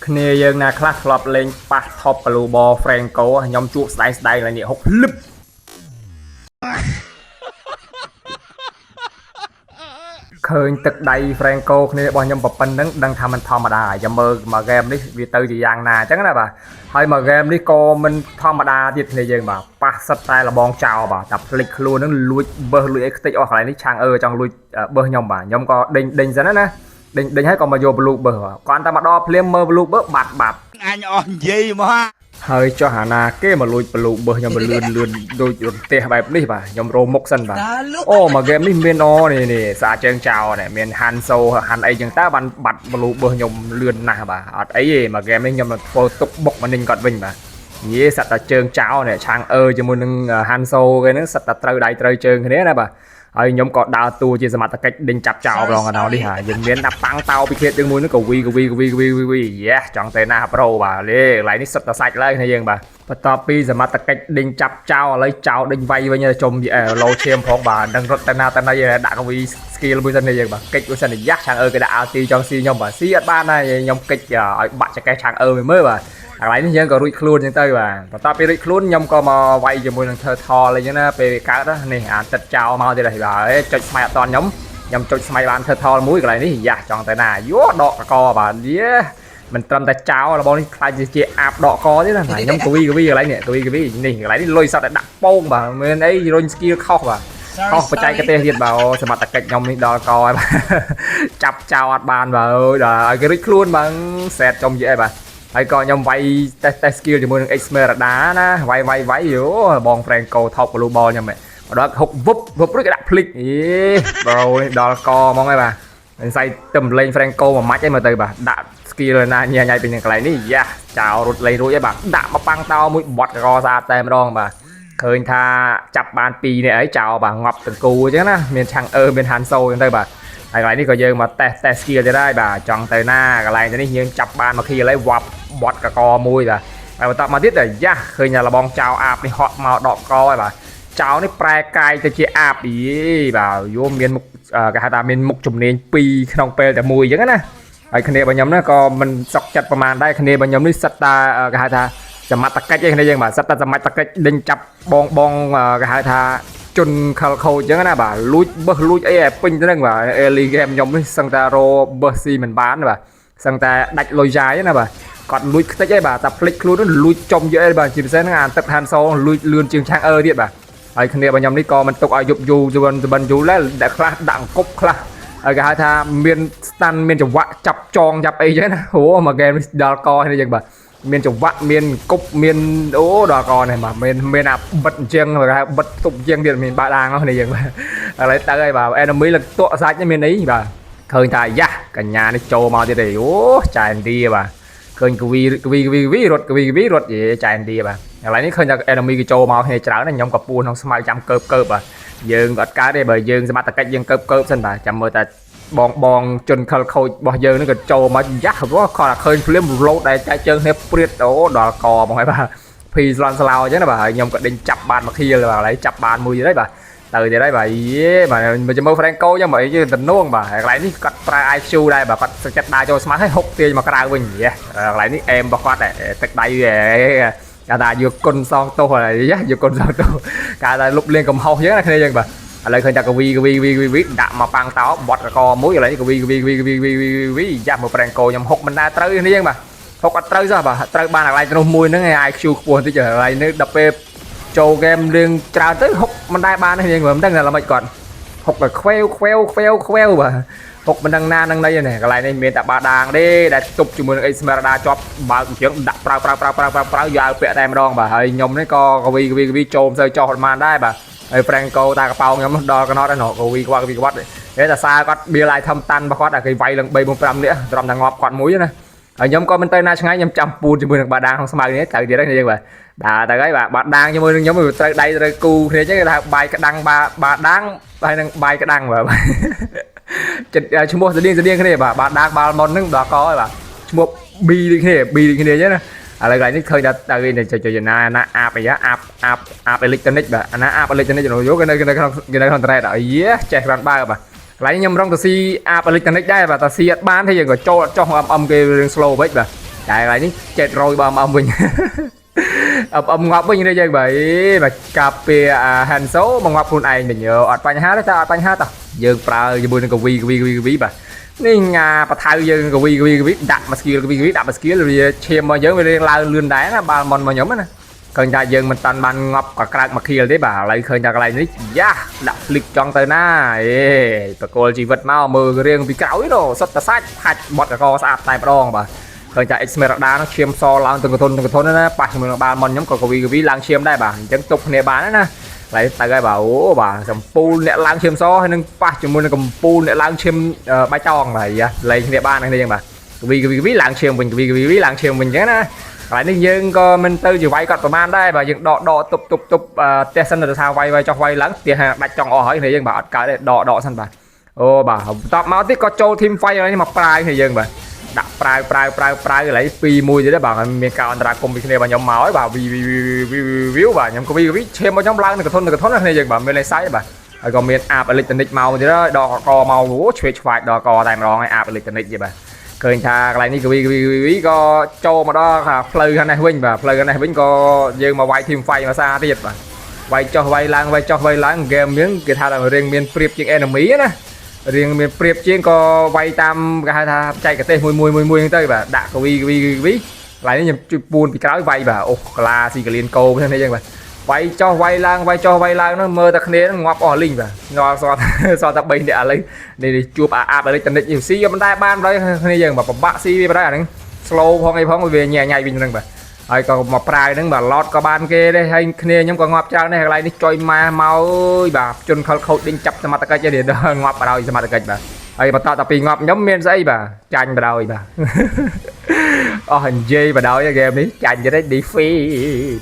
គ្នាយើងណាខ្លះធ្លាប់លេងប៉ះ Top Global Franco ខ្ញុំជួបស្ដែងស្ដែងឡើងនេះហុកភ្លឹបឃើញទឹកដៃ Franco គ្នារបស់ខ្ញុំប៉ុណ្្នឹងដឹងថាមិនធម្មតាចាំមើលមកហ្គេមនេះវាទៅជាយ៉ាងណាអញ្ចឹងណាបាទហើយមកហ្គេមនេះក៏មិនធម្មតាទៀតគ្នាយើងបាទប៉ះសិតតែលបងចោលបាទតែភ្លេចខ្លួននឹងលួចបើសលួចអីខ្ទេចអស់កន្លែងនេះឆាងអឺចង់លួចបើសខ្ញុំបាទខ្ញុំក៏ដេញដេញសិនណាដេញដេញហើយក៏មកយក blue បើសគាត់តែមកដល់ភ្លាមមើល blue បើសបាត់បាត់ អញអស់និយាយមក ហើយចុះអាណាគេមកលួច blue បើសខ្ញុំមកលឿនលឿនដូចរន្ទះបែបនេះបាទខ្ញុំរោមុខសិនបាទអូមកហ្គេមនេះមានអូនេះនេះសាជើងចោលនេះមានហាន់សូហាន់អីចឹងតើបានបាត់ blue បើសខ្ញុំលឿនណាស់បាទអត់អីទេមកហ្គេមនេះខ្ញុំនឹងធ្វើទុកបុកមកនិញគាត់វិញបាទនិយាយសត្វតែជើងចោលនេះឆាងអឺជាមួយនឹងហាន់សូគេហ្នឹងសត្វតែត្រូវដៃត្រូវជើងគ្នាណាបាទហើយខ្ញុំក៏ដើរតួជាសមត្ថកិច្ចដេញចាប់ចោលម្ដងកណោនេះហើយយើងមានដាក់ប៉ាំងតោពីឃ្លាតយើងមួយនោះក៏វីក៏វីក៏វីក៏វីវីវីយេចង់ទៅណាប្រូបាទលេកន្លែងនេះសុទ្ធតែសាច់ឡើយគ្នាយើងបាទបន្ទាប់ពីសមត្ថកិច្ចដេញចាប់ចោលឥឡូវចោលដេញវាយវិញជុំឡូឈាមផងបាទនឹងរត់ទៅណាទៅណីដាក់កវី skill មួយសិននេះយើងបាទកិច្ចមួយសិនយ៉ាឆាងអឺគេដាក់ ulti ចង់ស៊ីខ្ញុំបាទស៊ីអត់បានដែរខ្ញុំកិច្ចឲ្យបាក់ចកេះឆាងអឺមួយមើលបាទកន្លែងនេះយើងក៏រួចខ្លួនចឹងទៅបាទបន្ទាប់ពីរួចខ្លួនខ្ញុំក៏មកវាយជាមួយនឹង turtle អីចឹងណាពេលវាកើតនេះអាទឹកចោលមកទៀតហើយបាទចុចស្មៃអត់តខ្ញុំខ្ញុំចុចស្មៃបាន turtle មួយកន្លែងនេះយ៉ាចង់ទៅណាយោដកកកបាទយេមិនត្រឹមតែចោលរបស់នេះខ្លាចជាអាបដកកទៀតណាខ្ញុំកវីកវីកន្លែងនេះកវីកវីនេះកន្លែងនេះលុយសតតែដាក់ពងបាទមានអីរុញ skill ខុសបាទខុសបច្ចេកទេសទៀតបាទអូសមត្ថកិច្ចខ្ញុំនេះដល់កហើយបាទចាប់ចោលអត់បានបាទអើយដល់ឲ្យគេរួចខ្លួនបាទសែតចំយីអីបាទហើយក៏ខ្ញុំវាយ test test skill ជាមួយនឹង Esmeralda ណាវាយវាយវាយយោបង Franco top global ខ្ញុំមកដល់ហុកវឹបវឹបរួចក៏ដាក់ភ្លេចអេ bro នេះដល់កហ្មងហើយបាទសៃទឹមលេង Franco មួយម៉ាច់ឯងមើលទៅបាទដាក់ skill ណាញ៉ៃញ៉ៃពីនឹងកន្លែងនេះយ៉ាចោលរត់លេងរួចហើយបាទដាក់មកប៉ាំងតោមួយបត់កស្អាតតែម្ដងបាទឃើញថាចាប់បាន2នេះអីចោលបាទងាប់ទាំងគូអញ្ចឹងណាមានឆាំងអឺមានហាន់សូអញ្ចឹងទៅបាទហើយកន្លែងនេះក៏យើងមក test test skill ទៀតហើយបាទចង់ទៅណាកន្លែងទៅនេះយើងចាប់បានមក kill ហើយវ៉ាប់បត់កកមួយបាទហើយបន្តមកទៀតយ៉ាឃើញលបងចោលអាបនេះហក់មកដកកហើយបាទចោលនេះប្រែកាយទៅជាអាបយីបាទយោមានមុខគេហៅថាមានមុខជំនាញ2ក្នុងពេលតែមួយអញ្ចឹងណាហើយគ្នារបស់ខ្ញុំនេះក៏មិនសុកចិត្តប្រហែលដែរគ្នារបស់ខ្ញុំនេះសិតតាគេហៅថាសមត្ថកិច្ចឯគ្នាយើងបាទសិតតាសមត្ថកិច្ចដេញចាប់បងបងគេហៅថាជនខលខូចអញ្ចឹងណាបាទលួចបឹសលួចអីឲ្យពេញទៅហ្នឹងបាទ early game ខ្ញុំនេះសឹងតែរបឹសស៊ីមិនបានបាទសឹងតែដាច់លុយចាយណាបាទគាត់លួចខ្ទេចអីបាទតែភ្លេចខ្លួនលួចចំយកអីបាទជាពិសេសហ្នឹងអាទឹកហាន់សូលួចលឿនជាងឆាងអឺទៀតបាទហើយគ្នារបស់ខ្ញុំនេះក៏មិនទុកឲ្យយប់យូរយន់បិនយូរដែរដែលខ្លះដាក់អង្គប់ខ្លះហើយគេហៅថាមាន stun មានចង្វាក់ចាប់ចងចាប់អីចឹងណាអូមកហ្គេមនេះដល់កនេះចឹងបាទមានចង្វាក់មានគប់មានអូដល់កនេះបាទមានមានអាបិទអញ្ចឹងគេហៅបិទទប់អញ្ចឹងទៀតមានបាដាងនេះចឹងបាទឥឡូវទៅហើយបាទ enemy លតក់សាច់នេះមានអីបាទឃើញថាយ៉ាកញ្ញានេះចូលមកទៀតទេអូចែឥណ្ឌាបាទឃើញកវីកវីកវីកវីរត់កវីកវីរត់យេចែឥណ្ឌាបាទឥឡូវនេះឃើញថា enemy គេចូលមកគ្នាច្រើនណាខ្ញុំក៏ពួនក្នុងស្មៅចាំកើបកើបបាទយើងអត់កើតទេបើយើងសមត្ថកិច្ចយើងកើបកើបសិនបាទចាំមើលតែបងបងជនខលខូចរបស់យើងនឹងក៏ចូលមកយ៉ាស់គាត់តែឃើញភ្លាមលោតដែលចែកជើងគ្នាព្រាតអូដល់កហ្មងហើយបាទភីស្លន់ស្លោអញ្ចឹងណាបាទហើយខ្ញុំក៏ដេញចាប់បានមួយខៀលបាទឥឡូវចាប់បានមួយទៀតហើយបាទទៅទៀតហើយបាទយេបាទមកមើល Franco ចឹងមកអីតំនួងបាទហើយកន្លែងនេះគាត់ប្រើ IQ ដែរបាទគាត់ចិត្តដើរចូលស្មាស់ហើយហុកទាញមកក្រៅវិញយេកន្លែងនេះអេមរបស់គាត់ទឹកដៃគេថាយកគុណសងទោសហើយយកគុណសងទោសគេថាលុបលាងកំហុសចឹងណាគ្នាចឹងបាទឥឡូវឃើញតែកវីកវីកវីកវីវីដាក់មកប៉ាំងតោបត់កកមួយកន្លែងនេះកវីកវីកវីកវីកវីកវីវីយ៉ាស់មក Franco ខ្ញុំហុកមិនដែរត្រូវគ្នាចឹងបាទហុកអត់ត្រូវសោះបាទត្រូវបានកន្លែងនោះមួយហ្នឹងឯ IQ ខ្ពស់បន្តិចកន្លែងនេះដល់ពេលចូលហ្គេមរឿងច្រើនទៅហុកមិនដែរបានទេយើងមិនដឹងថាល្មិចគាត់ហុកតែខ្វេវខ្វេវខ្វេវខ្វេវបាទហុកមិនដឹងណានឹងណីនេះកន្លែងនេះមានតែបាដាងទេដែលទប់ជាមួយនឹងអេស្មេរ៉ាដាជាប់បើកជាងដាក់ប្រើប្រើប្រើប្រើប្រើប្រើយកពាក់តែម្ដងបាទហើយខ្ញុំនេះក៏កវីកវីកវីចូលមិនសូវចោះប៉ុន្មានដែរបាទហើយ Franco តាកប៉ោងខ្ញុំដល់កណត់ហើយកវីក្បាត់កវីក្បាត់ទេតែសារគាត់បៀល item តាន់របស់គាត់តែគេវាយឡើង3 4 5នាក់ត្រឹមតែងាប់គាត់មួយណាហើយខ្ញុំក៏មិនទៅណាឆ្ងាយខ្ញុំចាំពូនជាមួយនឹងបាដាងក្នុងស្មៅនេះត្រូវទៀតហើយយើងបាទដើរទៅហើយបាទបាដាងជាមួយនឹងខ្ញុំវាត្រូវដៃត្រូវគូគ្នាអញ្ចឹងគេថាបាយក្តាំងបាបាដាងហើយនឹងបាយក្តាំងបាទចិត្តឈ្មោះស្តៀងស្តៀងគ្នាបាទបាដាងបាល់មុនហ្នឹងដល់កហើយបាទឈ្មោះ B ដូចគ្នា B ដូចគ្នាអញ្ចឹងណាឥឡូវកន្លែងនេះឃើញថាទៅនេះចុចចុចណាណាអាបអីអាបអាបអាបអេឡិចត្រូនិកបាទអាណាអាបអេឡិចត្រូនិកយកគេនៅក្នុងគេនៅក្នុងអ៊ីនធឺណិតអីចេះគ្រាន់បើបាទកន្លែងខ្ញុំរងទៅស៊ីអាបអេឡិចត្រូនិកដែរបាទតែស៊ីអត់បានទេយើងក៏ចូលអត់ចុះអមគេរឿង slow ពេកបាទ តែកន្លែងនេះ700បើអមវិញ អឹមអឹមងាប់វិញនេះយើងបាទអេបាទកាប់ពីអា Hanzo មកងាប់ខ្លួនឯងវិញអត់បញ្ហាទេតែអត់បញ្ហាតោះយើងប្រើជាមួយនឹងកវីកវីកវីកវីបាទនេះងាបថៅយើងកវីកវីកវីដាក់មក skill កវីកវីដាក់មក skill វាឈាមមកយើងវារៀងឡើងលឿនដែរណាបាល់មុនមកខ្ញុំណាឃើញថាយើងមិនតាន់បានងាប់ក៏ក្រើកមកខៀលទេបាទឥឡូវឃើញថាកន្លែងនេះយ៉ាដាក់ flick ចង់ទៅណាអេបកគលជីវិតមកមើលរៀងពីក្រោយនោះសុទ្ធតែសាច់ហាច់បត់កកស្អាតតែម្ដងបាទឃើញថា Esmeralda នោះឈាមសឡើងទាំងកធនទាំងកធនណាប៉ះជាមួយនឹងបាល់មុនខ្ញុំក៏កវីកវីឡើងឈាមដែរបាទអញ្ចឹងទប់គ្នាបានណាឡើយទៅហើយបាទអូបាទសំពូលអ្នកឡើងឈាមសហើយនឹងប៉ះជាមួយនឹងកំពូលអ្នកឡើងឈាមបៃតងបាទយ៉ាលេងគ្នាបានហ្នឹងយើងបាទកវីកវីកវីឡើងឈាមវិញកវីកវីឡើងឈាមវិញអញ្ចឹងណាកន្លែងនេះយើងក៏មិនទៅជាវាយគាត់ប្រហែលដែរបាទយើងដកដកទប់ទប់ទប់ផ្ទះសិនទៅថាវាយវាយចោះវាយឡើងផ្ទះដាច់ចង់អស់ហើយគ្នាយើងបាទអត់កើតទេដកដកសិនបាទអូបាទបន្ទាប់មកទៀតក៏ចូល team fight នេះមកប្រាយគ្នាយើងបាទដាក់ប្រាវប្រាវប្រាវប្រាវកន្លែង2 1ទៀតបាទមានការអន្តរាគមន៍ពីគ្នាបាទខ្ញុំមកហើយបាទវីវីវីវីបាទខ្ញុំក៏វីវីឈាមរបស់ខ្ញុំឡើងនៅកធននៅកធនគ្នាយើងបាទមានលេខសៃបាទហើយក៏មានអាបអេឡិចត្រូនិកមកទៀតដកកមកអូឆ្វេងឆ្វាយដកកតែម្ដងហើយអាបអេឡិចត្រូនិកទេបាទឃើញថាកន្លែងនេះកវីកវីកវីក៏ចូលមកដល់ផ្លូវខាងនេះវិញបាទផ្លូវខាងនេះវិញក៏យើងមកវាយ team fight មកសាទៀតបាទវាយចុះវាយឡើងវាយចុះវាយឡើងហ្គេមយើងគេថារៀងមានប្រៀបជាង enemy ណារៀងមានប្រៀបជាងក៏វាយតាមគេហៅថាបច្ចេកទេសមួយមួយមួយមួយហ្នឹងទៅបាទដាក់កវីកវីកវីកន្លែងនេះខ្ញុំជួយពួនពីក្រោយវាយបាទអូកាឡាស៊ីកលៀនកោហ្នឹងនេះចឹងបាទវាយចុះវាយឡើងវាយចុះវាយឡើងហ្នឹងមើលតែគ្នាហ្នឹងងាប់អស់លីងបាទងល់សតសតតែ3នាក់ឥឡូវនេះជួបអាអាបអេឡិចត្រូនិកនេះស៊ីក៏មិនដែរបានដល់គ្នាយើងបាទពិបាកស៊ីវាបណ្ដោយអាហ្នឹង slow ផងអីផងវាញ៉ៃញ៉ៃវិញហ្នឹងបាទហើយក៏មកប្រាវហ្នឹងបាទឡតក៏បានគេដែរហើយគ្នាខ្ញុំក៏ងាប់ច្រើនដែរកន្លែងនេះចុយម៉ាមកអើយបាទជនខលខូចដេញចាប់សមត្ថកិច្ចទេដល់ងាប់បណ្ដោយសមត្ថកិច្ចបាទហើយបន្តតែពីងាប់ខ្ញុំមានស្អីបាទចាញ់បណ្ដោយបាទអស់និយាយបណ្ដោយហ្គេមនេះចាញ់ទៀត defeat.